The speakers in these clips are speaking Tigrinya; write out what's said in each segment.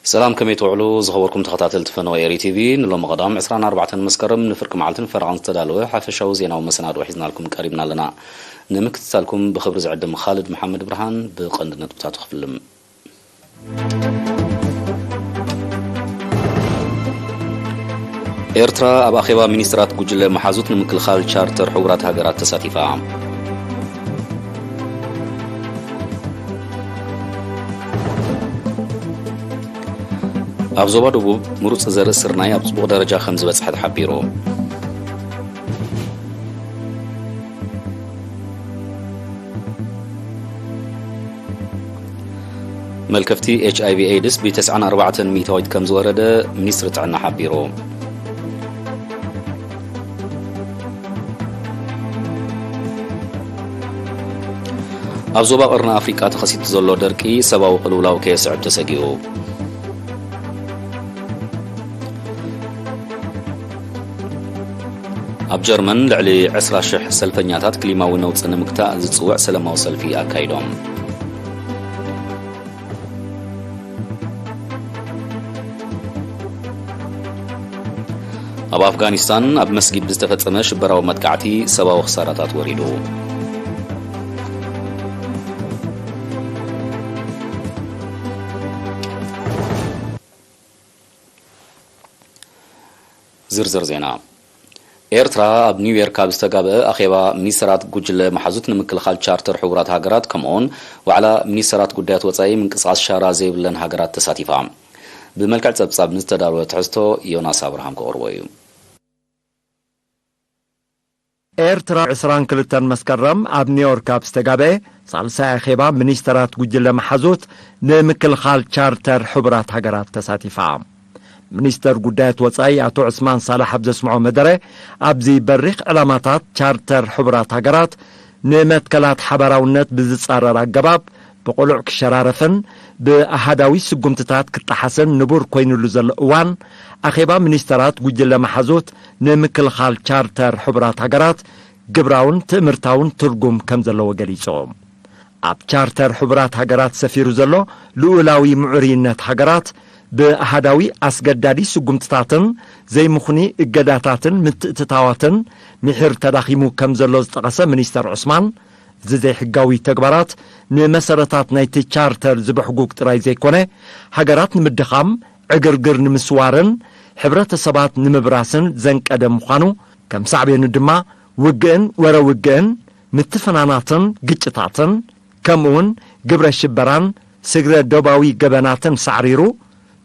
ሰላም፣ ከመይ ትውዕሉ ዝኸበርኩም ተኸታተልቲ ፈነወ ኤሪ ቲቪ? ንሎሚ ቀዳም ዕስራን ኣርባዕተን መስከረም ንፍርቂ መዓልትን ፈረቓን ዝተዳለወ ሓፈሻዊ ዜናዊ መሰናድኦ ሒዝናልኩም ቀሪብና ኣለና። ንምክትታልኩም ብኽብሪ ዝዕድም ኻልድ መሓመድ ብርሃን። ብቐንዲ ነጥብታቱ ክፍልም። ኤርትራ ኣብ ኣኼባ ሚኒስትራት ጉጅለ መሓዙት ንምክልኻል ቻርተር ሕቡራት ሃገራት ተሳቲፋ። ኣብ ዞባ ደቡብ ምሩጽ ዘርኢ ስርናይ ኣብ ጽቡቕ ደረጃ ከም ዝበጽሐ ተሓቢሩ። መልከፍቲ ኤች ኣይ ቪ ኤድስ ብ ተስዓን ኣርባዕተን ሚእታዊት ከም ዝወረደ ሚኒስትሪ ጥዕና ሓቢሩ። ኣብ ዞባ ቀርኒ ኣፍሪቃ ተኸሲቱ ዘሎ ደርቂ ሰብኣዊ ቅልውላው ከየስዕብ ተሰጊኡ። ኣብ ጀርመን ልዕሊ ዕስራ ሽሕ ሰልፈኛታት ክሊማዊ ነውጺ ንምግታእ ዝጽውዕ ሰላማዊ ሰልፊ ኣካይዶም። ኣብ ኣፍጋኒስታን ኣብ መስጊድ ብዝተፈጸመ ሽበራዊ መጥቃዕቲ ሰብኣዊ ክሳራታት ወሪዱ። ዝርዝር ዜና። ኤርትራ ኣብ ኒውዮርክ ኣብ ዝተጋብአ ኣኼባ ሚኒስተራት ጉጅለ መሓዙት ንምክልኻል ቻርተር ሕቡራት ሃገራት፣ ከምኡውን ዋዕላ ሚኒስተራት ጉዳያት ወጻኢ ምንቅስቓስ ሻራ ዘይብለን ሃገራት ተሳቲፋ። ብመልክዕ ጸብጻብ ንዝተዳለወ ትሕዝቶ ዮናስ ኣብርሃም ክቕርቦ እዩ። ኤርትራ ዕስራን ክልተን መስከረም ኣብ ኒውዮርክ ኣብ ዝተጋበአ ሳልሳይ ኣኼባ ሚኒስተራት ጉጅለ መሓዙት ንምክልኻል ቻርተር ሕቡራት ሃገራት ተሳቲፋ። ሚኒስተር ጉዳያት ወጻኢ ኣቶ ዑስማን ሳላሕ ኣብ ዘስምዖ መደረ፣ ኣብዚ በሪኽ ዕላማታት ቻርተር ሕቡራት ሃገራት ንመትከላት ሓባራውነት ብዝጻረር ኣገባብ ብቕሉዕ ክሸራረፍን ብኣሃዳዊ ስጉምትታት ክጠሓስን ንቡር ኮይኑሉ ዘሎ እዋን፣ ኣኼባ ሚኒስተራት ጉጅለ መሓዙት ንምክልኻል ቻርተር ሕቡራት ሃገራት ግብራውን ትእምርታውን ትርጉም ከም ዘለዎ ገሊጹ። ኣብ ቻርተር ሕቡራት ሃገራት ሰፊሩ ዘሎ ልኡላዊ ምዑርይነት ሃገራት ብኣሃዳዊ ኣስገዳዲ ስጉምትታትን ዘይምኹኒ እገዳታትን ምትእትታዋትን ምሒር ተዳኺሙ ከም ዘሎ ዝጠቐሰ ሚኒስተር ዑስማን፣ እዚ ዘይሕጋዊ ተግባራት ንመሰረታት ናይቲ ቻርተር ዝበሕጉግ ጥራይ ዘይኮነ፣ ሃገራት ንምድኻም፣ ዕግርግር ንምስዋርን ሕብረተሰባት ንምብራስን ዘንቀደ ምዃኑ፣ ከም ሳዕቤኑ ድማ ውግእን ወረ ውግእን፣ ምትፍናናትን ግጭታትን፣ ከምኡውን ግብረ ሽበራን ስግረ ዶባዊ ገበናትን ሳዕሪሩ፣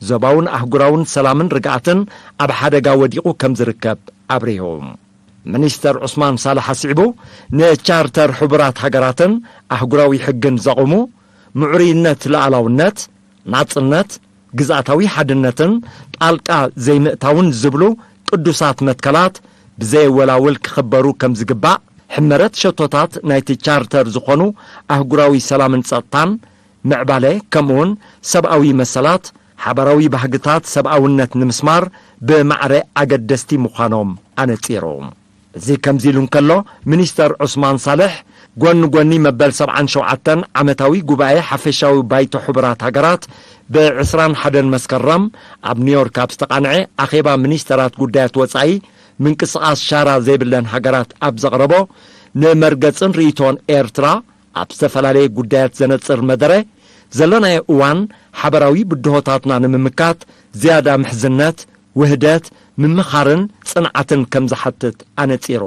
ዞባውን ኣህጉራውን ሰላምን ርግኣትን ኣብ ሓደጋ ወዲቑ ከም ዝርከብ ኣብሪሁ። ሚኒስተር ዑስማን ሳልሕ ኣስዒቡ፣ ንቻርተር ሕቡራት ሃገራትን ኣህጉራዊ ሕግን ዘቑሙ፣ ምዕሩይነት፣ ሉዓላውነት፣ ናጽነት፣ ግዝኣታዊ ሓድነትን ጣልቃ ዘይምእታውን ዝብሉ ቅዱሳት መትከላት ብዘየወላውል ክኽበሩ ከም ዝግባእ፣ ሕመረት ሸቶታት ናይቲ ቻርተር ዝኾኑ ኣህጉራዊ ሰላምን ጸጥታን፣ ምዕባለ፣ ከምኡውን ሰብኣዊ መሰላት፣ ሓባራዊ ባህግታት ሰብኣውነት ንምስማር ብማዕረ ኣገደስቲ ምዃኖም ኣነጺሩ። እዚ ከምዚ ኢሉ እንከሎ፣ ሚኒስተር ዑስማን ሳልሕ፣ ጎኒ ጎኒ መበል ሰብዓን ሸውዓተን ዓመታዊ ጉባኤ ሓፈሻዊ ባይቶ ሕቡራት ሃገራት ብ ዕስራን ሓደን መስከረም ኣብ ኒውዮርክ ኣብ ዝተቓንዐ ኣኼባ ሚኒስተራት ጉዳያት ወጻኢ ምንቅስቓስ ሻራ ዘይብለን ሃገራት ኣብ ዘቕረቦ ንመርገጽን ርእይቶን ኤርትራ ኣብ ዝተፈላለየ ጉዳያት ዘነጽር መደረ፣ ዘለናዮ እዋን ሓበራዊ ብድሆታትና ንምምካት ዝያዳ ምሕዝነት፣ ውህደት፣ ምምኻርን ጽንዓትን ከም ዝሓትት ኣነጺሩ።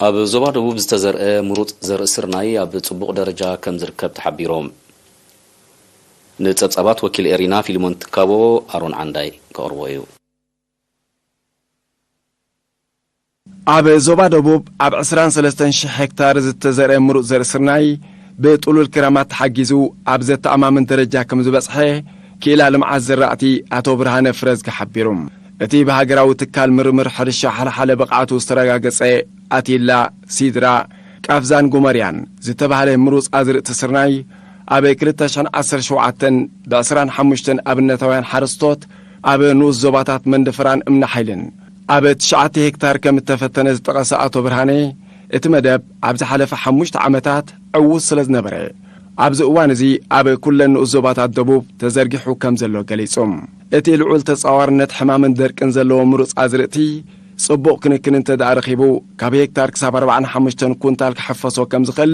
ኣብ ዞባ ደቡብ ዝተዘርአ ምሩጽ ዘርኢ ስርናይ ኣብ ጽቡቕ ደረጃ ከም ዝርከብ ተሓቢሩ። ንጸብጻባት ወኪል ኤሪና ፊልሞን ትካቦ፣ ኣሮን ዓንዳይ ክቕርቦ እዩ። ኣብ ዞባ ደቡብ ኣብ ዕስራን ሰለስተን ሽሕ ሄክታር ዝተዘርአ ምሩጽ ዘርኢ ስርናይ ብጥሉል ክራማት ተሓጊዙ ኣብ ዘተኣማምን ደረጃ ከም ዝበጽሐ ክኢላ ልምዓት ዘራእቲ ኣቶ ብርሃነ ፍረዝጊ ሓቢሩ። እቲ ብሃገራዊ ትካል ምርምር ሕርሻ ሓለሓለ ብቕዓቱ ዝተረጋገጸ ኣቲላ፣ ሲድራ፣ ቃፍዛን ጎመርያን ዝተባህለ ምሩጽ ኣዝርእቲ ስርናይ ኣብ ክልተ ሽሕን ዓሰርተ ሸውዓተን ብ ዕስራን ሓሙሽተን ኣብነታውያን ሓረስቶት ኣብ ንኡስ ዞባታት መንደፈራን እምኒ ሓይልን ኣብ ትሽዓተ ሄክታር ከም እተፈተነ ዝጠቐሰ ኣቶ ብርሃነ፣ እቲ መደብ ኣብ ዝሓለፈ ሓሙሽተ ዓመታት ዕዉት ስለ ዝነበረ፣ ኣብዚ እዋን እዚ ኣብ ኩለን ንኡስ ዞባታት ደቡብ ተዘርጊሑ ከም ዘሎ ገሊጹ። እቲ ልዑል ተጻዋርነት ሕማምን ደርቅን ዘለዎ ምሩጽ ኣዝርእቲ ጽቡቕ ክንክን እንተ ደኣ ረኺቡ፣ ካብ ሄክታር ክሳብ ኣርባዓን ሓሙሽተን ኩንታል ክሕፈሶ ከም ዝኽእል፣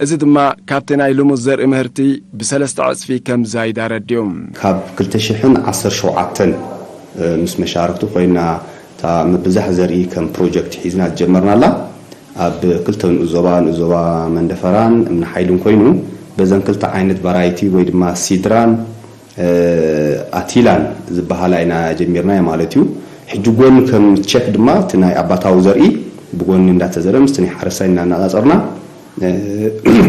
እዚ ድማ ካብቲ ናይ ልሙስ ዘርኢ ምህርቲ ብሰለስተ ዕጽፊ ከም ዝዛይድ ኣረዲኡ። ካብ ክልተ ሽሕን ዓሰርተ ሸውዓተን ምስ መሻርክቱ ኮይና፣ እታ ምብዛሕ ዘርኢ ከም ፕሮጀክት ሒዝና ዝጀመርናላ ኣብ ክልተ ንኡስ ዞባ፣ ንኡስ ዞባ መንደፈራን እምኒ ሓይልን ኮይኑ፣ በዘን ክልተ ዓይነት ቫራይቲ ወይ ድማ ሲድራን ኣቲላን ዝበሃላ ኢና ጀሚርናዮ ማለት እዩ። ሕጂ ጎን ከም ቸክ ድማ እቲ ናይ ኣባታዊ ዘርኢ ብጎኒ እንዳተዘረ ምስቲ ናይ ሓረስታይ እናነጻጸርና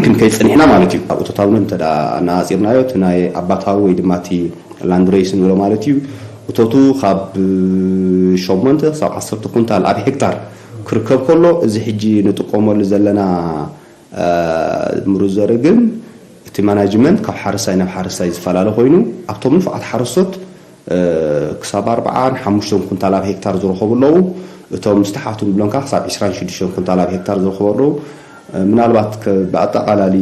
ክንከይድ ጸኒሕና ማለት እዩ። ኣብ እቶታውነት እንተ ደኣ ኣነጻጺርናዮ፣ እቲ ናይ ኣባታዊ ወይ ድማ እቲ ላንድ ሬስ ንብሎ ማለት እዩ፣ እቶቱ ካብ ሸሞንተ ክሳብ ዓሰርተ ኩንታል ኣብ ሄክታር ክርከብ ከሎ፣ እዚ ሕጂ ንጥቀመሉ ዘለና ምሩዝ ዘርኢ ግን እቲ ማናጅመንት ካብ ሓረስታይ ናብ ሓረስታይ ዝፈላለ ኮይኑ፣ ኣብቶም ንፉዓት ሓረስቶት ክሳብ ኣርባዓን ሓሙሽተን ኩንታል ኣብ ሄክታር ዝረኸቡ ኣለዉ። እቶም ዝተሓቱ ንብሎም ከኣ ክሳብ ዕስራን ሽዱሽተን ኩንታል ኣብ ሄክታር ዝረኸቡ ኣለዉ። ምናልባት ብኣጠቓላሊ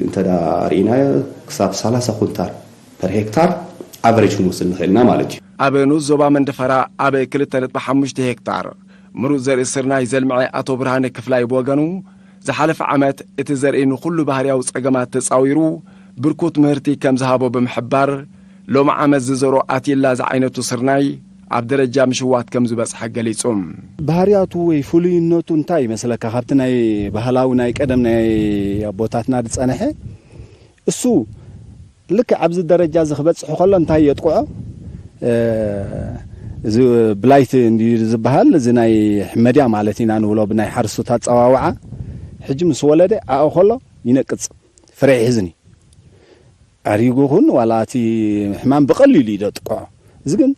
እንተ ርኢናዮ ክሳብ ሰላሳ ኩንታል ፐር ሄክታር ኣቨሬጅ ክንወስድ ንኽእል ኢና ማለት እዩ። ኣብ ንኡስ ዞባ መንደፈራ ኣብ ክልተ ነጥቢ ሓሙሽተ ሄክታር ምሩጽ ዘርኢ ስርናይ ዘልምዐ ኣቶ ብርሃነ ክፍላይ ብወገኑ፣ ዝሓለፈ ዓመት እቲ ዘርኢ ንኹሉ ባህርያዊ ጸገማት ተጻዊሩ ብርኩት ምህርቲ ከም ዝሃቦ ብምሕባር፣ ሎሚ ዓመት ዝዘርኦ ኣቲላ ዝዓይነቱ ስርናይ ኣብ ደረጃ ምሽዋት ከም ዝበጽሐ ገሊጹ። ባህርያቱ ወይ ፍሉይነቱ እንታይ ይመስለካ? ካብቲ ናይ ባህላዊ ናይ ቀደም ናይ ኣቦታትና ዝጸንሐ እሱ ልክዕ ኣብዚ ደረጃ እዚ ክበጽሕ ከሎ እንታይ የጥቅዖ? እዚ ብላይት እንድዩ ዝበሃል፣ እዚ ናይ ሕመድያ ማለት ኢና ንብሎ ብናይ ሓረስቶት ኣጸዋውዓ። ሕጂ ምስ ወለደ ኣብኡ ከሎ ይነቅጽ፣ ፍረ ይሕዝን እዩ። ኣሪጉ ኹን ዋላ እቲ ሕማም ብቐሊሉ እዩ ዘጥቅዖ። እዚ ግን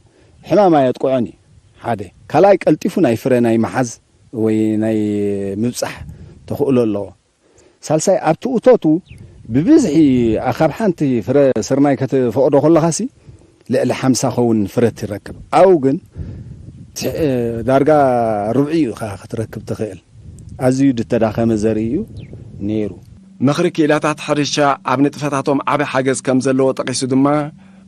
ሕማም ኣየጥቅዖን እዩ። ሓደ ካልኣይ ቀልጢፉ ናይ ፍረ ናይ ምሓዝ ወይ ናይ ምብጻሕ ተኽእሎ ኣለዎ። ሳልሳይ ኣብቲ እቶቱ ብብዝሒ ካብ ሓንቲ ፍረ ስርናይ ከተፈቕዶ ከለኻሲ ልዕሊ ሓምሳ ኸውን ፍረ ትረክብ። ኣብኡ ግን ዳርጋ ርብዒ እዩ ኢኻ ክትረክብ ትኽእል። ኣዝዩ ዝተዳኸመ ዘርኢ እዩ ነይሩ። ምኽሪ ክኢላታት ሕርሻ ኣብ ንጥፈታቶም ዓቢ ሓገዝ ከም ዘለዎ ጠቒሱ ድማ፣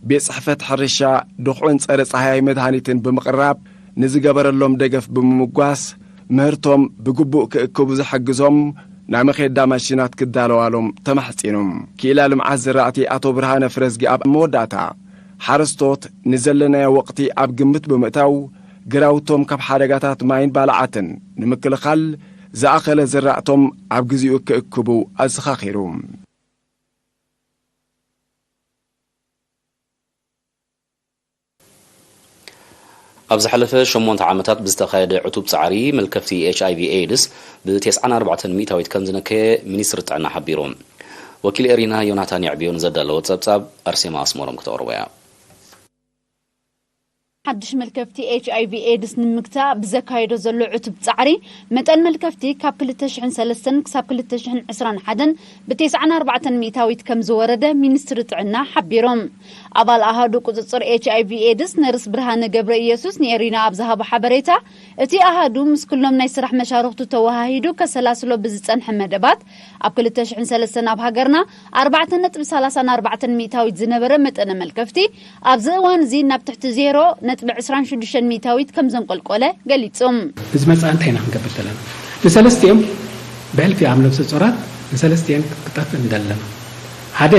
ቤት ጽሕፈት ሕርሻ ድኹዕን ጸረ ጻህያይ መድሃኒትን ብምቕራብ ንዝገበረሎም ደገፍ ብምምጓስ፣ ምህርቶም ብግቡእ ክእክቡ ዝሕግዞም ናይ መኼዳ ማሽናት ክዳለዋሎም ተማሕጺኑ። ክኢላ ልምዓት ዝራእቲ ኣቶ ብርሃነ ፍረዝጊ ኣብ መወዳእታ፣ ሓረስቶት ንዘለናዮ ወቕቲ ኣብ ግምት ብምእታው፣ ግራውቶም ካብ ሓደጋታት ማይን ባልዓትን ንምክልኻል ዝኣኸለ ዝራእቶም ኣብ ግዜኡ ክእክቡ ኣዘኻኺሩ። ኣብ ዝሓለፈ ሸሞንተ ዓመታት ብዝተኻየደ ዕቱብ ጻዕሪ፣ መልከፍቲ ኤች ኣይ ቪ ኤድስ ብ ተስዓን ኣርባዕተን ሚእታዊት ከም ዝነከየ ሚኒስትሪ ጥዕና ሓቢሩ። ወኪል ኤሪና ዮናታን የዕብዮ ንዘዳለዎ ጸብጻብ ኣርሴማ ኣስመሮም ክተቕርቦ እያ። ሓድሽ መልከፍቲ ኤች ኣይ ቪ ኤድስ ንምግታእ ብዘካየዶ ዘሎ ዕቱብ ጻዕሪ፣ መጠን መልከፍቲ ካብ ክልተ ሽሕን ሰለስተን ክሳብ ክልተ ሽሕን ዕስራን ሓደን ብ ተስዓን ኣርባዕተን ሚእታዊት ከም ዝወረደ ሚኒስትሪ ጥዕና ሓቢሮም። ኣባል ኣሃዱ ቁጽጽር ኤች ኣይ ቪ ኤድስ ነርስ ብርሃነ ገብረ ኢየሱስ ንኤሪና ኣብ ዝሃቦ ሓበሬታ፣ እቲ ኣሃዱ ምስ ኩሎም ናይ ስራሕ መሻርኽቱ ተወሃሂዱ ከሰላስሎ ብዝጸንሐ መደባት፣ ኣብ ክልተ ሽሕን ሰለስተን ኣብ ሃገርና ኣርባዕተ ነጥቢ ሰላሳን ኣርባዕተን ሚእታዊት ዝነበረ መጠነ መልከፍቲ፣ ኣብዚ እዋን እዚ ናብ ትሕቲ ዜሮ ነጥቢ ዕስራን ሽዱሽተን ሚእታዊት ከም ዘንቆልቆለ ገሊጹ። ንዝመጽኣ እንታይ ኢና ክንገብር ዘለና? ንሰለስቲኦም ብሕልፊ ኣብ ነብሰ ጾራት ንሰለስቲኦም ክጠፍእ ንደሊ ኣለና። ሓደ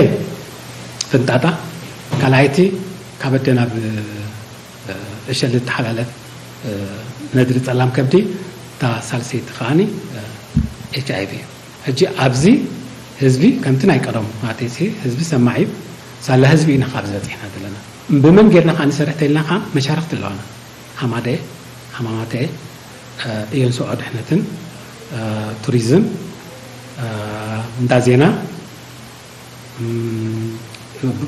ፍንጣጣ፣ ካልኣይቲ ካብ ኣደ ናብ ዕሸል ዝተሓላለፍ ነድሪ ጸላም ከብዲ፣ እታ ሳልሰይቲ ከኣኒ ኤች ኣይ ቪ እዩ። ሕጂ ኣብዚ ህዝቢ ከምቲ ናይ ቀደሙ ማለተይሲ ህዝቢ ሰማዒ እዩ። ሳላ ህዝቢ ኢና ካብዚ በጺሕና ዘለና። ብመን ጌርና ከኣ ንሰርሕ ተይልና ከኣ መሻርኽቲ ኣለዋና። ሃማደ፣ ሃማማተ፣ ኤንስኦ ድሕነትን ቱሪዝም፣ እንዳ ዜና፣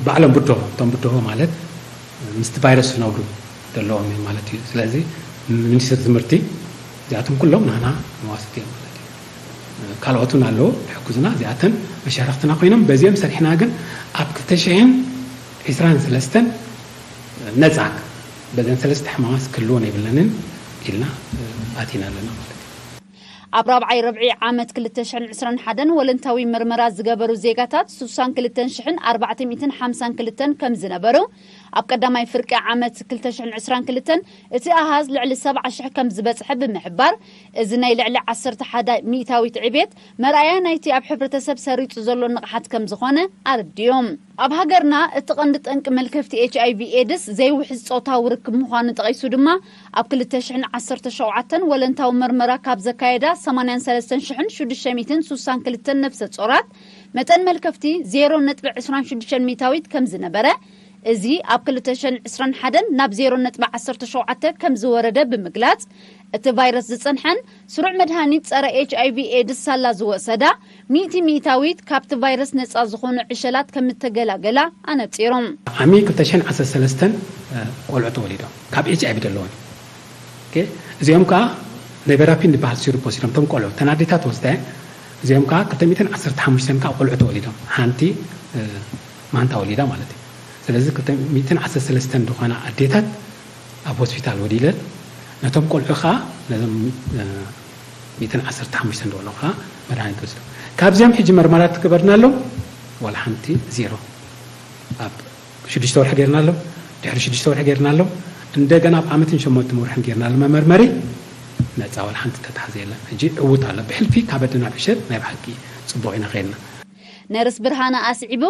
ባዕሎም ብድሆ፣ እቶም ብድሆ ማለት ምስቲ ቫይረስ ዝነብሩ ዘለዎም እዮም ማለት እዩ። ስለዚ ሚኒስትሪ ትምህርቲ እዚኣቶም ኩሎም ናህና መዋስቲ እዮም ማለት እዩ። ካልኦት እውን ኣለዉ ይሕግዙና። እዚኣተን መሻርኽትና ኮይኖም በዚኦም ሰሪሕና ግን ኣብ ክልተ ሽሕን ዕስራን ሰለስተን ነጻ በዘን ሰለስተ ሕማማት ክህልወን የብለንን ኢልና ኣቲና ኣለና ማለት እዩ። ኣብ ራብዓይ ርብዒ ዓመት ክልተ ሽሕን ዕስራን ሓደን ወለንታዊ መርመራ ዝገበሩ ዜጋታት ሱሳን ክልተን ሽሕን ኣርባዕተ ሚእትን ሓምሳን ክልተን ከም ዝነበሩ፣ ኣብ ቀዳማይ ፍርቂ ዓመት ክልተ ሽሕን ዕስራን ክልተን እቲ ኣሃዝ ልዕሊ ሰብዓ ሽሕ ከም ዝበጽሐ ብምሕባር፣ እዚ ናይ ልዕሊ ዓሰርተ ሓደ ሚእታዊት ዕቤት መርኣያ ናይቲ ኣብ ሕብረተሰብ ሰሪጹ ዘሎ ንቕሓት ከም ዝኾነ ኣረዲኦም። ኣብ ሃገርና እቲ ቀንዲ ጠንቂ መልከፍቲ ኤች ኣይ ቪ ኤድስ ዘይውሕዝ ጾታዊ ርክብ ምዃኑ ጠቒሱ ድማ፣ ኣብ ክልተ ሽሕን ዓሰርተ ሸውዓተን ወለንታዊ መርመራ ካብ ዘካየዳ ሰማንያን ሰለስተን ሽሕን ሽዱሽተ ሚእትን ሱሳን ክልተን ነፍሰ ጾራት መጠን መልከፍቲ ዜሮ ነጥቢ ዕስራን ሽዱሽተን ሚእታዊት ከም ዝነበረ፣ እዚ ኣብ ክልተ ሽሕን ዕስራን ሓደን ናብ ዜሮ ነጥቢ ዓሰርተ ሸውዓተ ከም ዝወረደ ብምግላጽ፣ እቲ ቫይረስ ዝጸንሐን ስሩዕ መድሃኒት ጸረ ኤች ኣይ ቪ ኤድስ ሳላ ዝወሰዳ ሚእቲ ሚእታዊት ካብቲ ቫይረስ ነጻ ዝኾኑ ዕሸላት ከም እተገላገላ ኣነጺሮም። ዓሚ ክልተ ሽሕን ዓሰርተ ሰለስተን ቆልዑ ተወሊዶም ካብ ኤች ኣይ ቪ ዘለዎም። ኦኬ፣ እዚኦም ከዓ ኔቨራፒን ዝበሃል ሲሩፕ ወሲዶም እቶም ቆልዑ። እተን ኣዴታት ወስደ እዚኦም ከዓ ክልተ ሚእትን ዓሰርተ ሓሙሽተን ከዓ ቆልዑ ተወሊዶም። ሓንቲ ማንታ ወሊዳ ማለት እዩ። ስለዚ ክልተ ሚእትን ዓሰርተ ሰለስተን ዝኾና ኣዴታት ኣብ ሆስፒታል ወሊደን፣ ነቶም ቆልዑ ከዓ ነዞም ሚእትን ዓሰርተ ሓሙሽተን ዝበሉ ከዓ መድሃኒት ወሲዶም። ካብዚኦም ሕጂ መርመራ ትገበርናሎም ዋላ ሓንቲ ዜሮ። ኣብ ሽዱሽተ ወርሒ ጌርናሎም፣ ድሕሪ ሽዱሽተ ወርሒ ጌርናሎም፣ እንደገና ኣብ ዓመትን ሸሞንተ ወርሕን ጌርናሎም መመርመሪ፣ ነፃ ዋላ ሓንቲ ተታሕዘ የለን። ሕጂ ዕውት ኣሎ። ብሕልፊ ካብ ኣደ ናብ ዕሸል ናይ ብሓቂ ፅቡቕ ኢና ከይድና። ነርስ ብርሃነ ኣስዒቡ፣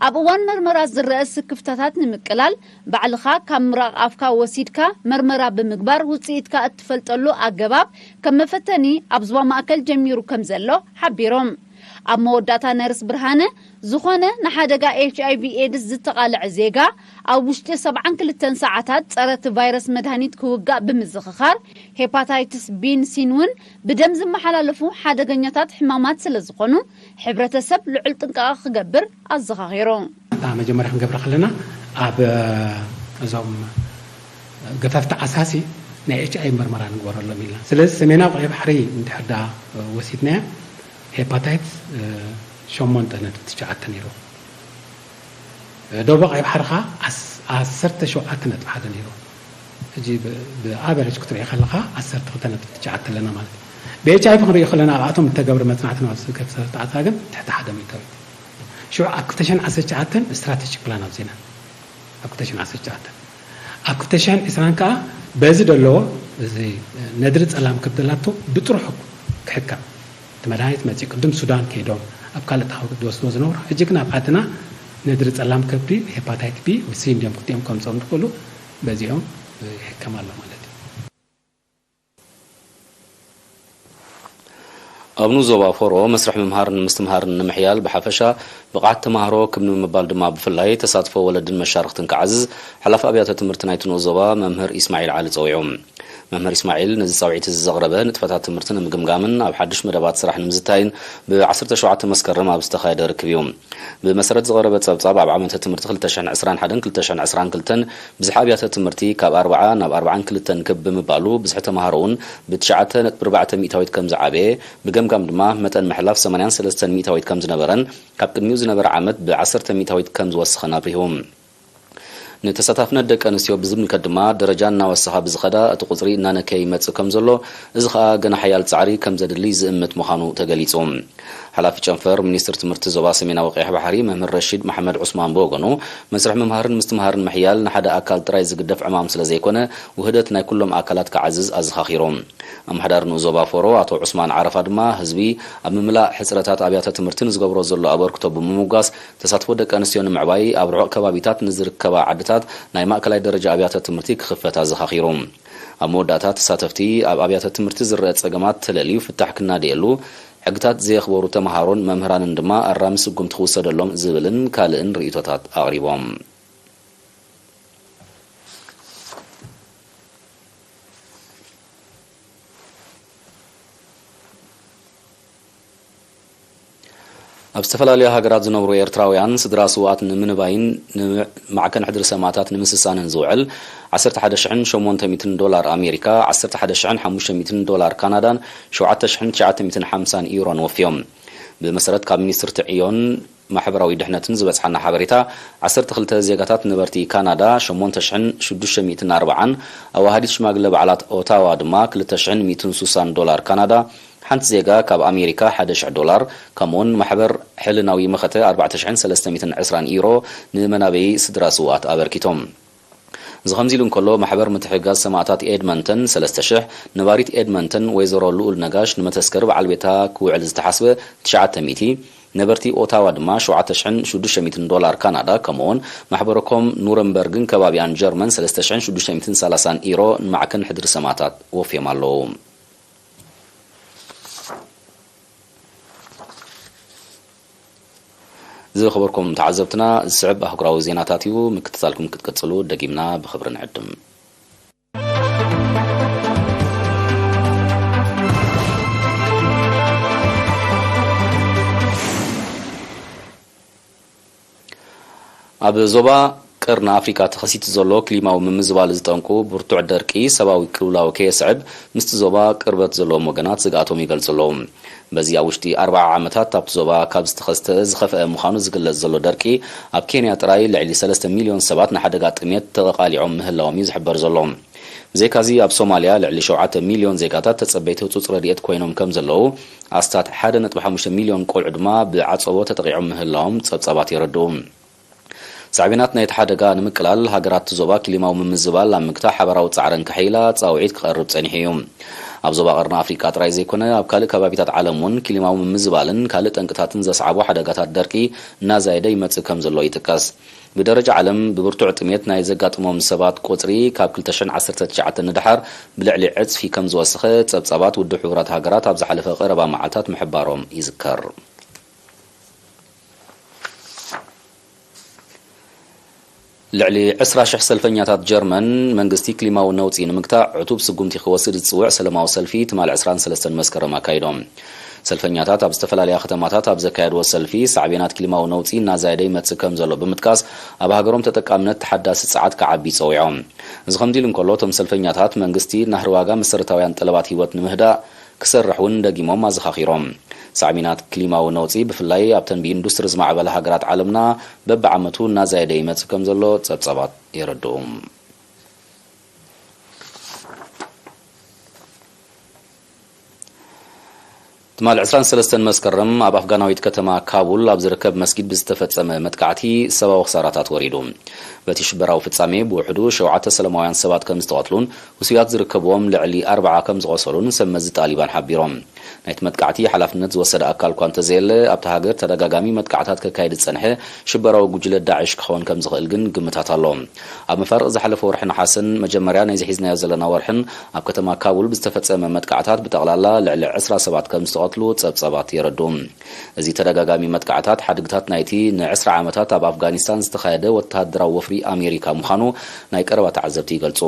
ኣብ እዋን መርመራ ዝረአ ስክፍታታት ንምቅላል፣ ባዕልኻ ካብ ምራቕ ኣፍካ ወሲድካ መርመራ ብምግባር ውፅኢትካ እትፈልጠሉ ኣገባብ ከም መፈተኒ ኣብ ዞባ ማእከል ጀሚሩ ከም ዘሎ ሓቢሮም። ኣብ መወዳእታ ነርስ ብርሃነ፣ ዝኾነ ንሓደጋ ኤች ኣይ ቪ ኤድስ ዝተቓልዐ ዜጋ ኣብ ውሽጢ ሰብዓን ክልተን ሰዓታት ጸረ እቲ ቫይረስ መድሃኒት ክውጋእ ብምዝኽኻር፣ ሄፓታይትስ ቢን ሲን እውን ብደም ዝመሓላለፉ ሓደገኛታት ሕማማት ስለ ዝኾኑ፣ ሕብረተሰብ ልዑል ጥንቃቐ ክገብር ኣዘኻኺሩ። እታ መጀመርያ ክንገብራ ከለና ኣብ እዞም ገፈፍቲ ዓሳሲ ናይ ኤች ኣይ ቪ መርመራ ንግበረሎም ኢልና። ስለዚ ሰሜናዊ ቀይሕ ባሕሪ እንድሕር ደኣ ወሲድናያ ሄፓታይትስ ሸሞንተ ነጥቢ ትሽዓተ ነይሩ። ደቡብ ቀይሕ ባሕሪ ከዓ ዓሰርተ ሸውዓተ ነጥቢ ሓደ ነይሩ። ሕጂ ብኣቨሬጅ ክትሪኦ ከለኻ ዓሰርተ ክልተ ነጥቢ ትሽዓተ ኣለና ማለት እዩ። ብኤች ኣይ ቪ ክንሪኦ ከለና ኣብኣቶም እተገብረ መፅናዕቲ ናብ ገፈፍቲ ዓሳ ግን ትሕቲ ሓደ ሚእታዊት። ሽዑ ኣብ ክልተ ሽሕን ዓሰርተ ትሽዓተን ስትራቴጂክ ፕላን ኣውፂና። ኣብ ክልተ ሽሕን ዓሰርተ ትሽዓተን ኣብ ክልተ ሽሕን ዕስራን ከዓ በዚ ደለዎ እዚ ነድሪ ፀላም ከብዲ ላቶ ብጥርሑ ክሕከም እቲ መድሃኒት መፂኡ ቅድም ሱዳን ከይዶም ኣብ ካልእ ታኸ ዝወስድዎ ዝነበሩ ሕጂ ግን ኣብ ዓድና ነድሪ ፀላም ከብዲ ሄፓታይት ቢ ሲ እንዲዮም ክልቲኦም ከምፅኦም ዝኽእሉ በዚኦም ይሕከም ኣሎ ማለት እዩ። ኣብ ንኡስ ዞባ ፎሮ መስርሕ ምምሃርን ምስትምሃርን ንምሕያል ብሓፈሻ ብቕዓት ተምሃሮ ክብ ንምባል ድማ ብፍላይ ተሳትፎ ወለድን መሻርኽትን ክዓዝዝ ሓላፊ ኣብያተ ትምህርቲ ናይቲ ንኡስ ዞባ መምህር ኢስማዒል ዓሊ ጸዊዑ። መምህር ኢስማዒል ነዚ ጻውዒት እዚ ዘቕረበ ንጥፈታት ትምህርቲ ንምግምጋምን ኣብ ሓድሽ መደባት ስራሕ ንምዝታይን ብ ዓሰርተ ሸውዓተ መስከረም ኣብ ዝተኻየደ ርክብ እዩ። ብመሰረት ዝቐረበ ጸብጻብ ኣብ ዓመተ ትምህርቲ ክልተ ሽሕን ዕስራን ሓደን ክልተ ሽሕን ዕስራን ክልተን ብዝሒ ኣብያተ ትምህርቲ ካብ ኣርብዓ ናብ ኣርብዓን ክልተን ክብ ብምባሉ ብዝሒ ተምሃሮ እውን ብትሽዓተ ነጥቢ ኣርባዕተ ሚእታዊት ከም ዝዓበየ ብገምጋም ድማ መጠን ምሕላፍ ሰማንያን ሰለስተን ሚእታዊት ከም ዝነበረን ካብ ቅድሚኡ ዝነበረ ዓመት ብዓሰርተ ሚእታዊት ከም ዝወሰኸን ኣብሪሁ። ንተሳታፍነት ደቂ ኣንስትዮ ብዝምልከት ድማ ደረጃ እናወሰኻ ብዝኸዳ እቲ ቁፅሪ እናነከየ ይመፅእ ከም ዘሎ፣ እዚ ኸኣ ገና ሓያል ፃዕሪ ከም ዘድሊ ዝእምት ምዃኑ ተገሊፁ። ሓላፊ ጨንፈር ሚኒስትር ትምህርቲ ዞባ ሰሜናዊ ቀይሕ ባሕሪ መምህር ረሺድ መሓመድ ዑስማን ብወገኑ፣ መስርሕ ምምሃርን ምስትምሃርን ምሕያል ንሓደ ኣካል ጥራይ ዝግደፍ ዕማም ስለ ዘይኮነ ውህደት ናይ ኩሎም ኣካላት ክዓዝዝ ኣዘኻኺሩ። ኣመሓዳሪ ንኡስ ዞባ ፎሮ ኣቶ ዑስማን ዓረፋ ድማ ህዝቢ ኣብ ምምላእ ሕፅረታት ኣብያተ ትምህርቲ ንዝገብሮ ዘሎ ኣበርክቶ ብምምጓስ ተሳትፎ ደቂ ኣንስትዮ ንምዕባይ ኣብ ርሑቕ ከባቢታት ንዝርከባ ዓድታት ናይ ማእከላይ ደረጃ ኣብያተ ትምህርቲ ክኽፈት ኣዘኻኺሩ። ኣብ መወዳእታ ተሳተፍቲ ኣብ ኣብያተ ትምህርቲ ዝረአ ፀገማት ተለልዩ ፍታሕ ክናደየሉ፣ ሕግታት ዘየኽበሩ ተምሃሮን መምህራንን ድማ ኣራሚ ስጉምቲ ክውሰደሎም ዝብልን ካልእን ርእይቶታት ኣቕሪቦም። ኣብ ዝተፈላለዩ ሃገራት ዝነብሩ ኤርትራውያን ስድራ ስውኣት ንምንባይን ንማዕከን ሕድሪ ሰማእታት ንምስሳንን ዝውዕል ዓሰርተ ሓደ ሽሕን ሸሞንተ ሚእትን ዶላር ኣሜሪካ፣ ዓሰርተ ሓደ ሽሕን ሓሙሽተ ሚእትን ዶላር ካናዳን ሸውዓተ ሽሕን ትሽዓተ ሚእትን ሓምሳን ዩሮን ወፍዮም። ብመሰረት ካብ ሚኒስትርቲ ዕዮን ማሕበራዊ ድሕነትን ዝበጽሓና ሓበሬታ፣ ዓሰርተ ክልተ ዜጋታት ነበርቲ ካናዳ ሸሞንተ ሽሕን ሽዱሽተ ሚእትን ኣርብዓን፣ ኣዋሃዲት ሽማግለ በዓላት ኦታዋ ድማ ክልተ ሽሕን ሚእትን ሱሳን ዶላር ካናዳ፣ ሓንቲ ዜጋ ካብ ኣሜሪካ ሓደ ሽሕ ዶላር፣ ከምኡውን ማሕበር ሕልናዊ መኸተ ኣርባዕተ ሽሕን ሰለስተ ሚእትን ዕስራን ዩሮ ንመናበዪ ስድራ ስውኣት ኣበርኪቶም። እዚ ከምዚ ኢሉ እንከሎ፣ ማሕበር ምትሕግጋዝ ሰማእታት ኤድመንተን ሰለስተ ሽሕ፣ ነባሪት ኤድመንተን ወይዘሮ ልኡል ነጋሽ ንመተስከሪ በዓል ቤታ ክውዕል ዝተሓስበ ትሽዓተ ሚእቲ፣ ነበርቲ ኦታዋ ድማ ሸውዓተ ሽሕን ሽዱሽተ ሚእትን ዶላር ካናዳ፣ ከምኡውን ማሕበረኮም ኑረምበርግን ከባቢኣን ጀርመን ሰለስተ ሽሕን ሽዱሽተ ሚእትን ሰላሳን ኢሮ ንማዕከን ሕድሪ ሰማእታት ወፍዮም ኣለዉ። ዝኸበርኩም ተዓዘብትና፣ ዝስዕብ ኣህጉራዊ ዜናታት እዩ። ምክትታልኩም ክትቅጽሉ ደጊምና ብኽብሪ ንዕድም። ኣብ ዞባ ቀርኒ ኣፍሪካ ተኸሲቱ ዘሎ ክሊማዊ ምምዝባል ዝጠንቁ ብርቱዕ ደርቂ ሰብኣዊ ቅልውላው ከየስዕብ ምስቲ ዞባ ቅርበት ዘለዎም ወገናት ስግኣቶም ይገልጹ ኣለዉ። በዚ ኣብ ውሽጢ ኣርብዓ ዓመታት ኣብቲ ዞባ ካብ ዝተኸስተ ዝኸፍአ ምዃኑ ዝግለጽ ዘሎ ደርቂ፣ ኣብ ኬንያ ጥራይ ልዕሊ ሰለስተ ሚልዮን ሰባት ንሓደጋ ጥሜት ተቓሊዖም ምህላዎም እዩ ዝሕበር ዘሎ። ብዘይካዚ ኣብ ሶማልያ ልዕሊ ሸውዓተ ሚልዮን ዜጋታት ተጸበይቲ ህጹጽ ረድኤት ኮይኖም ከም ዘለዉ፣ ኣስታት ሓደ ነጥቢ ሓሙሽተ ሚልዮን ቆልዑ ድማ ብዓጸቦ ተጠቒዖም ምህላዎም ጸብጻባት የረድኡ። ሳዕቤናት ናይቲ ሓደጋ ንምቅላል፣ ሃገራት ዞባ ክሊማዊ ምምዝባል ኣብ ምግታእ ሓባራዊ ጻዕረን ከሐይላ ጻውዒት ክቐርብ ጸኒሑ እዩ። ኣብ ዞባ ቀርኒ ኣፍሪቃ ጥራይ ዘይኮነ፣ ኣብ ካልእ ከባቢታት ዓለም እውን ክሊማዊ ምምዝባልን ካልእ ጠንቅታትን ዘስዓቦ ሓደጋታት ደርቂ እናዛየደ ይመጽእ ከም ዘሎ ይጥቀስ። ብደረጃ ዓለም ብብርቱዕ ጥሜት ናይ ዘጋጥሞም ሰባት ቁጽሪ ካብ ክልተ ሽሕን ዓሰርተ ትሽዓተን ንደሓር ብልዕሊ ዕጽፊ ከም ዝወሰኸ ጸብጻባት ውድብ ሕቡራት ሃገራት ኣብ ዝሓለፈ ቀረባ መዓልታት ምሕባሮም ይዝከር። ልዕሊ ዕስራ ሽሕ ሰልፈኛታት ጀርመን፣ መንግስቲ ክሊማዊ ነውጺ ንምግታእ ዕቱብ ስጉምቲ ክወስድ ዝጽውዕ ሰለማዊ ሰልፊ ትማሊ ዕስራን ሰለስተን መስከረም ኣካይዶም። ሰልፈኛታት ኣብ ዝተፈላለያ ከተማታት ኣብ ዘካየድዎ ሰልፊ፣ ሳዕቤናት ክሊማዊ ነውጺ እናዛየደ ይመጽእ ከም ዘሎ ብምጥቃስ፣ ኣብ ሃገሮም ተጠቃምነት ተሓዳሲ ጸዓት ክዓቢ ጸዊዖም። እዚ ከምዚ ኢሉ እንከሎ፣ እቶም ሰልፈኛታት መንግስቲ ናህሪ ዋጋ መሰረታውያን ጠለባት ህይወት ንምህዳእ ክሰርሕ እውን ደጊሞም ኣዘኻኺሮም። ሳዕቤናት ክሊማዊ ነውጺ ብፍላይ ኣብተን ብኢንዱስትሪ ዝማዕበላ ሃገራት ዓለምና በብዓመቱ እናዛየደ ይመጽእ ከም ዘሎ ጸብጻባት የረድኡ። ትማሊ ዕስራን ሰለስተን መስከረም ኣብ ኣፍጋናዊት ከተማ ካቡል ኣብ ዝርከብ መስጊድ ብዝተፈጸመ መጥቃዕቲ ሰብኣዊ ክሳራታት ወሪዱ። በቲ ሽበራዊ ፍጻሜ ብውሕዱ ሸውዓተ ሰላማውያን ሰባት ከም ዝተቐትሉን ውሱያት ዝርከብዎም ልዕሊ ኣርብዓ ከም ዝቖሰሉን ሰብ መዚ ጣሊባን ሓቢሮም። ናይቲ መጥቃዕቲ ሓላፍነት ዝወሰደ ኣካል እኳ እንተዘየለ፣ ኣብታ ሃገር ተደጋጋሚ መጥቃዕታት ከካይድ ዝጸንሐ ሽበራዊ ጉጅለ ዳዕሽ ክኸውን ከም ዝኽእል ግን ግምታት ኣሎ። ኣብ መፋርቕ ዝሓለፈ ወርሒ ነሓስን መጀመርያ ናይዚ ሒዝናዮ ዘለና ወርሕን ኣብ ከተማ ካቡል ብዝተፈጸመ መጥቃዕታት ብጠቕላላ ልዕሊ ዕስራ ሰባት ከም ዝተቐትሉ ጸብጻባት የረድኡ። እዚ ተደጋጋሚ መጥቃዕታት ሓድግታት ናይቲ ንዕስራ ዓመታት ኣብ ኣፍጋኒስታን ዝተኻየደ ወተሃደራዊ ወፍሪ ኣሜሪካ ምዃኑ ናይ ቀረባ ተዓዘብቲ ይገልጹ።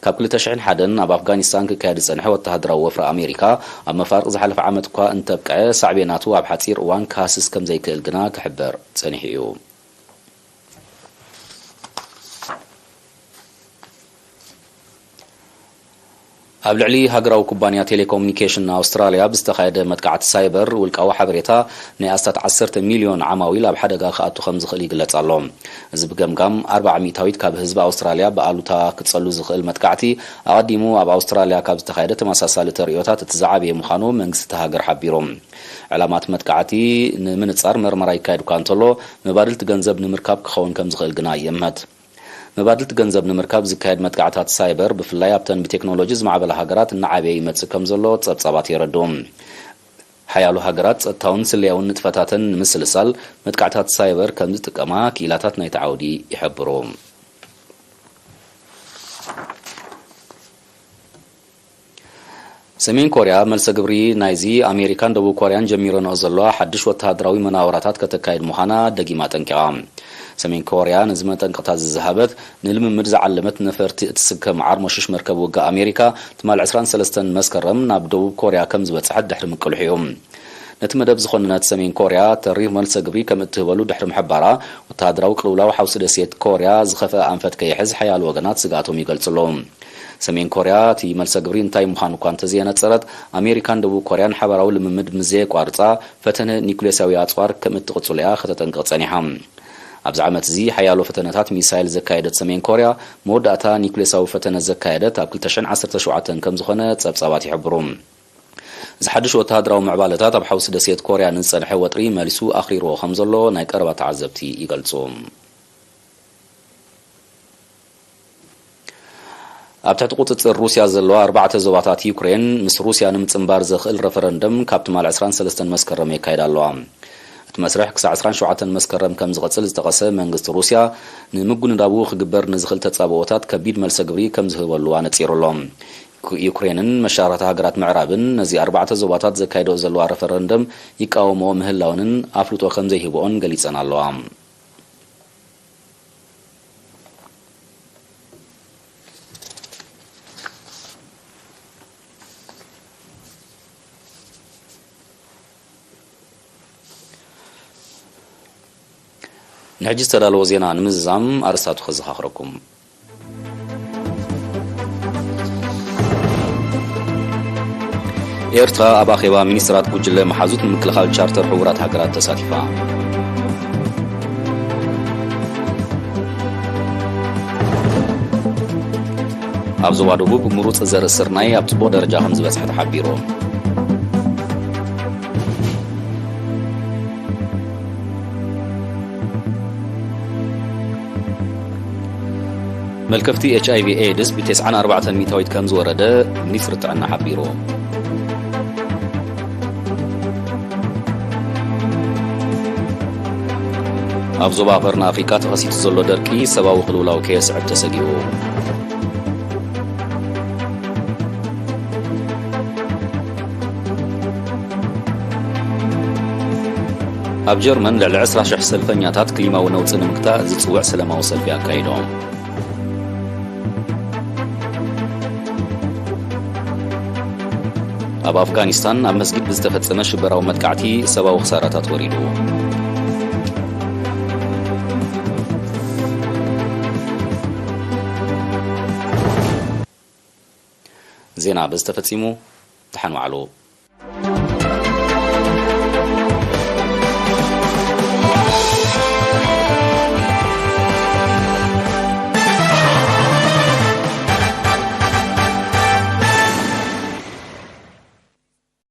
ካብ ክልተ ሽሕን ሓደን ኣብ ኣፍጋኒስታን ክካየድ ዝጸንሐ ወተሃደራዊ ወፍሪ ኣሜሪካ፣ ኣብ መፋርቕ ዝሓለፈ ዓመት እኳ እንተብቅዐ፣ ሳዕቤናቱ ኣብ ሓጺር እዋን ክሃስስ ከም ዘይክእል ግና ክሕበር ጸኒሑ እዩ። ኣብ ልዕሊ ሃገራዊ ኩባንያ ቴሌኮሙኒኬሽን ኣውስትራልያ ብዝተኻየደ መጥቃዕቲ ሳይበር፣ ውልቃዊ ሓበሬታ ናይ ኣስታት ዓሰርተ ሚልዮን ዓማዊል ኣብ ሓደጋ ክኣቱ ከም ዝኽእል ይግለጽ ኣሎ። እዚ ብገምጋም ኣርብዓ ሚእታዊት ካብ ህዝቢ ኣውስትራልያ ብኣሉታ ክጸሉ ዝኽእል መጥቃዕቲ፣ ኣቐዲሙ ኣብ ኣውስትራልያ ካብ ዝተኻየደ ተመሳሳሊ ተርእዮታት እቲ ዝዓበየ ምዃኑ መንግስቲ እታ ሃገር ሓቢሩ። ዕላማት መጥቃዕቲ ንምንጻር መርመራ ይካየድ እኳ እንተሎ፣ መባድልቲ ገንዘብ ንምርካብ ክኸውን ከም ዝኽእል ግና ይእመት። መባድልቲ ገንዘብ ንምርካብ ዝካየድ መጥቃዕታት ሳይበር፣ ብፍላይ ኣብተን ብቴክኖሎጂ ዝማዕበላ ሃገራት፣ እናዓበየ ይመጽእ ከም ዘሎ ጸብጻባት የረድኡ። ሓያሎ ሃገራት ጸጥታውን ስለያውን ንጥፈታተን ንምስልሳል መጥቃዕታት ሳይበር ከም ዝጥቀማ ክኢላታት ናይቲ ዓውዲ ይሕብሩ። ሰሜን ኮርያ መልሰ ግብሪ ናይዚ ኣሜሪካን ደቡብ ኮርያን ጀሚረንኦ ዘለዋ ሓድሽ ወተሃደራዊ መናውራታት ከተካይድ ምዃና ደጊማ ጠንቂቓ። ሰሜን ኮርያ ነዚ መጠንቀቕታ ዝዝሃበት፣ ንልምምድ ዝዓለመት ነፈርቲ እትስከም ዓርሞሽሽ መርከብ ውግእ ኣሜሪካ ትማል ዕስራን ሰለስተን መስከረም ናብ ደቡብ ኮርያ ከም ዝበጽሐት ድሕሪ ምቅልሑ እዩ። ነቲ መደብ ዝኾነነት ሰሜን ኮርያ ተሪር መልሰ ግብሪ ከም እትህበሉ ድሕሪ ምሕባራ፣ ወተሃደራዊ ቅልውላው ሓውሲ ደሴት ኮርያ ዝኸፍአ ኣንፈት ከይሕዝ ሓያሎ ወገናት ስግኣቶም ይገልጹ ኣለዉ። ሰሜን ኮርያ እቲ መልሰ ግብሪ እንታይ ምዃኑ እኳ እንተዘየነጸረት፣ ኣሜሪካን ደቡብ ኮርያን ሓባራዊ ልምምድ ምስ ዘየቋርጻ፣ ፈተነ ኒኩሌሳዊ ኣጽዋር ከም እትቕጽሎ እያ ከተጠንቅቕ ጸኒሓ። ኣብዚ ዓመት እዚ ሓያሎ ፈተነታት ሚሳይል ዘካየደት ሰሜን ኮርያ፣ መወዳእታ ኒኩሌሳዊ ፈተነ ዘካየደት ኣብ ክልተ ሽሕን ዓሰርተ ሸውዓተን ከም ዝኾነ ጸብጻባት ይሕብሩ። እዚ ሓድሽ ወተሃደራዊ ምዕባለታት ኣብ ሓውሲ ደሴት ኮርያ ንዝጸንሐ ወጥሪ መሊሱ ኣኽሪርዎ ከም ዘሎ ናይ ቀረባ ተዓዘብቲ ይገልጹ። ኣብ ትሕቲ ቁጽጽር ሩስያ ዘለዋ ኣርባዕተ ዞባታት ዩክሬን ምስ ሩስያ ንምጽንባር ዘኽእል ረፈረንደም ካብ ትማል ዕስራን ሰለስተን መስከረም የካይዳ ኣለዋ። እቲ መስርሕ ክሳዕ ዕስራን ሸውዓተን መስከረም ከም ዝቐጽል ዝጠቐሰ መንግስቲ ሩስያ፣ ንምጉንዳቡ ክግበር ንዝኽእል ተጻብኦታት ከቢድ መልሰ ግብሪ ከም ዝህበሉ ኣነጺሩ ኣሎ። ዩክሬንን መሻርኽቲ ሃገራት ምዕራብን ነዚ ኣርባዕተ ዞባታት ዘካይደኦ ዘለዋ ረፈረንደም ይቃወምኦ ምህላወንን ኣፍልጦ ከም ዘይህብኦን ገሊጸን ኣለዋ። ንሕጂ ዝተዳለወ ዜና ንምዝዛም ኣርእስታቱ ከዘኻኽረኩም። ኤርትራ ኣብ ኣኼባ ሚኒስትራት ጉጅለ መሓዙት ንምክልኻል ቻርተር ሕቡራት ሃገራት ተሳቲፋ። ኣብ ዞባ ደቡብ ምሩጽ ዘርኢ ስርናይ ኣብ ጽቡቕ ደረጃ ከም ዝበጽሐ ተሓቢሩ። መልከፍቲ ኤች ኣይ ቪ ኤድስ ብ ተስዓን ኣርባዕተን ሚእታዊት ከም ዝወረደ ሚኒስትሪ ጥዕና ሓቢሩ። ኣብ ዞባ ቀርኒ ኣፍሪቃ ተኸሲቱ ዘሎ ደርቂ ሰብኣዊ ቅልውላው ከየስዕብ ተሰጊኡ። ኣብ ጀርመን ልዕሊ ዕስራ ሽሕ ሰልፈኛታት ክሊማዊ ነውጺ ንምግታእ ዝጽውዕ ሰላማዊ ሰልፊ ኣካይዶም። ኣብ ኣፍጋኒስታን ኣብ መስጊድ ብዝተፈጸመ ሽበራዊ መጥቃዕቲ ሰብኣዊ ክሳራታት ወሪዱ። ዜና በዚ ተፈጺሙ። ደሓን ዋዕሉ።